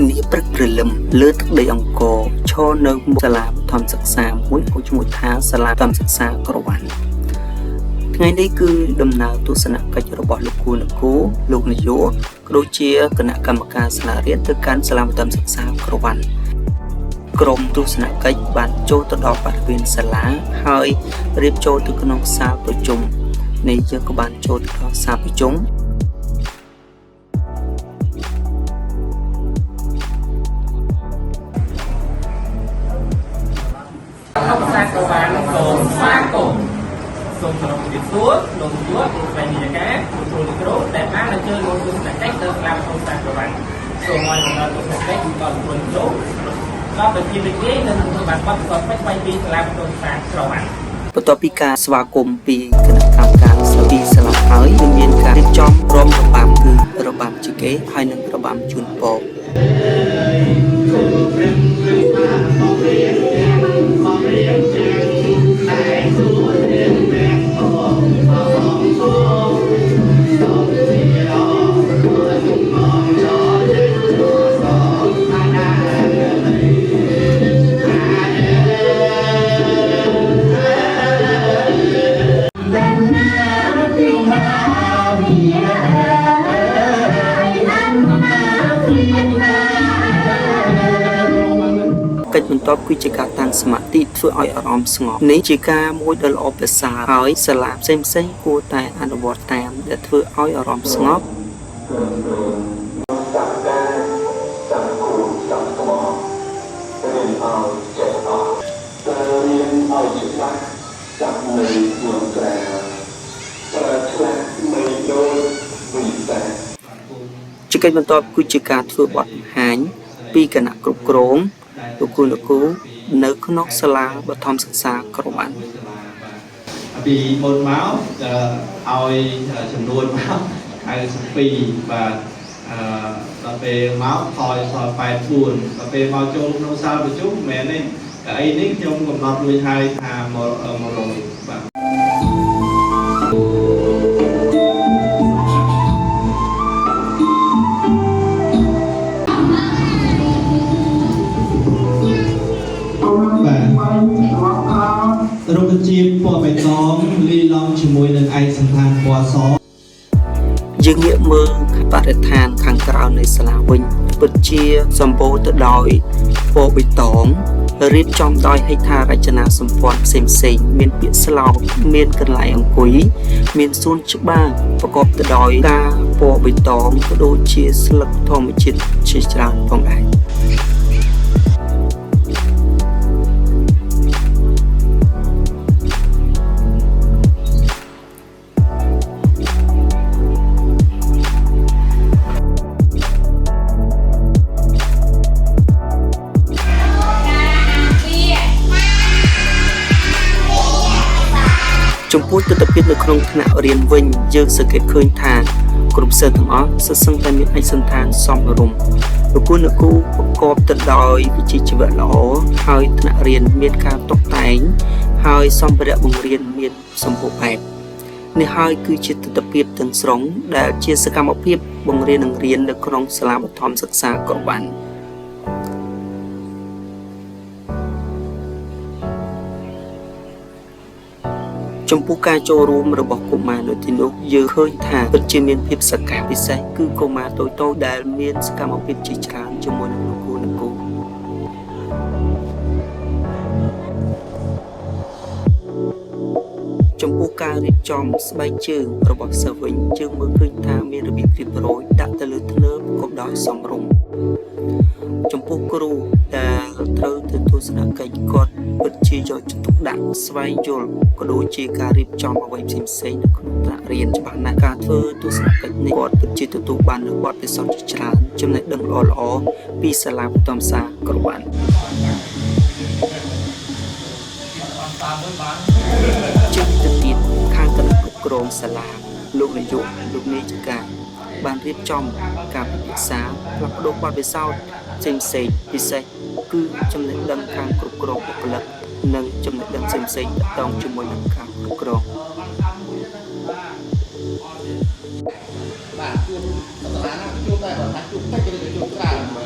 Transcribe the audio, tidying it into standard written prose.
នាព្រឹកព្រលឹមលើទឹកដីអង្គរឈរនៅមុខសាលាបឋមសិក្សាមួយហៅឈ្មោះថាសាលាបឋមសិក្សាក្រវ៉ាន់ថ្ងៃនេះគឺដំណើរទស្សនកិច្ចរបស់លោកគ្រូនគរលោកនាយកក៏ដូចជាគណៈកម្មការសាលារៀនទៅកាន់សាលាបឋមសិក្សាក្រវ៉ាន់ក្រុមទស្សនកិច្ចបានចូលទៅដល់បរិវេណសាលាហើយរៀបចូលទៅក្នុងសាលប្រជុំនេះយើងក៏បានចូលទៅដល់សាលប្រជុំ ក្នុងភាសាក្រវ៉ាន់សូមស្វាគមន៍សូមគោរពជំរាបសួរលោកនាយកលោកស្រីនាយិកាលោកគ្រូលោកគ្រូដែលបានអញ្ជើញមកទស្សនកិច្ចទៅសាលាបឋមសិក្សាក្រវ៉ាន់សូមឲ្យដំណើរទស្សនកិច្ចដល់លោកគ្រូលោកគ្រូដល់ទៅជាវិទ្យានិងទទួលបានបទពិសោធន៍ថ្មីៗពីសាលាបឋមសិក្សាក្រវ៉ាន់ បន្ទាប់ពីការស្វាគមន៍ពីគណៈកម្មការសាពីសាលាហើយនឹងមានការរៀបចំរំរបាំគឺរបាំជាគេហើយនិងរបាំជូនពរ កិច្ចបន្ទាប់គឺជាការតាំងសមាធិធ្វើឲ្យអារម្មណ៍ស្ងប់នេះជាការមួយដ៏ល្អប្រសើរហើយសាលាផ្សេងៗគួរតែអនុវត្តតាមដែលធ្វើឲ្យអារម្មណ៍ស្ងប់ តាមការតាមគូតាមថ្មរៀនឲ្យចេះអស់ត្រូវរៀនឲ្យច្បាស់តាមនៃក្នុងត្រាប្រើឆ្លាស់នៃដូចវិសា ជាកិច្ចបន្ទាប់គឺជាការធ្វើបទបង្ហាញពីគណៈគ្រប់គ្រងលោកគ្រូលោកគ្រូនៅក្នុងសាលាបឋមសិក្សាក្រវ៉ាន់ ពីមុនមកឲ្យចំនួនមក92បាទអឺដល់ពេលមកថយសល់84ដល់ពេលមកចូលក្នុងសាលប្រជុំមិនមែនទេតែអីនេះខ្ញុំកំណត់រួចហើយថា100បាទ បាទរុក្ខជាតិពណ៌បៃតងលាយឡំជាមួយនឹងឯកសណ្ឋានពណ៌ស យើងងាកមើលបរិស្ថានខាងក្រៅនៃសាលាវិញពិតជាសម្បូរទៅដោយពណ៌បៃតងរៀបចំដោយហេដ្ឋារចនាសម្ព័ន្ធផ្សេងៗមានពាក្យស្លោកមានកន្លែងអង្គុយមានសួនច្បារប្រកបទៅដោយការពណ៌បៃតងក៏ដូចជាស្លឹកធម្មជាតិជាច្រើនផងដែរ ចំពោះទស្សនវិជ្ជានៅក្នុងថ្នាក់រៀនវិញយើងសង្កេតឃើញថាគ្រប់សិស្សទាំងអស់សុទ្ធសឹងតែមានឯកសណ្ឋានសមរម្យលោកគ្រូអ្នកគ្រូប្រកបទៅដោយវិជ្ជាជីវៈល្អហើយថ្នាក់រៀនមានការតុបតែងហើយសម្ភារៈបង្រៀនមានសម្បូរបែបនេះហើយគឺជាទស្សនវិជ្ជាទាំងស្រុងដែលជាសកម្មភាពបង្រៀននិងរៀននៅក្នុងសាលាបឋមសិក្សាក្រវ៉ាន់ ចំពោះការចូលរួមរបស់កុមារនៅទីនោះយើងឃើញថាពិតជាមានភាពសកម្មពិសេសគឺកុមារតូចៗដែលមានសកម្មភាពជាច្រើនជាមួយនឹងលោកគ្រូអ្នកគ្រូចំពោះការរៀបចំស្បែកជើងរបស់សិស្សវិញយើងមើលឃើញថាមានរបៀបរៀបរយដាក់ទៅលើធ្នើប្រកបដោយសមរម្យចំពោះគ្រូដែលត្រូវទៅទស្សនកិច្ចគាត់ពិតជាយកចិត្តទុកដាក់ស្វែងយល់ក៏ដូចជាការរៀបចំអ្វីផ្សេងៗនៅក្នុងថ្នាក់រៀនច្បាស់ណាស់ការធ្វើទស្សនកិច្ចនេះគាត់ពិតជាទទួលបាននូវបទពិសោធន៍ជាច្រើនចំណេះដឹងល្អៗពីសាលាបឋមសិក្សាក្រវ៉ាន់ ជាងទៅទៀតខាងគណៈគ្រប់គ្រងសាលាលោកនាយកលោកនាយិកាបានរៀបចំការពិភាក្សាផ្លាស់ប្ដូរបទពិសោធន៍ផ្សេងផ្សេងៗពិសេសគឺចំណេះដឹងខាងគ្រប់គ្រងបុគ្គលិកនិងចំណេះដឹងផ្សេងផ្សេងៗទាក់ទងជាមួយនឹងការគ្រប់គ្រង បាទជួបសាលាណាជួបតែបើថាជួបតិចឬក៏ជួបច្រើន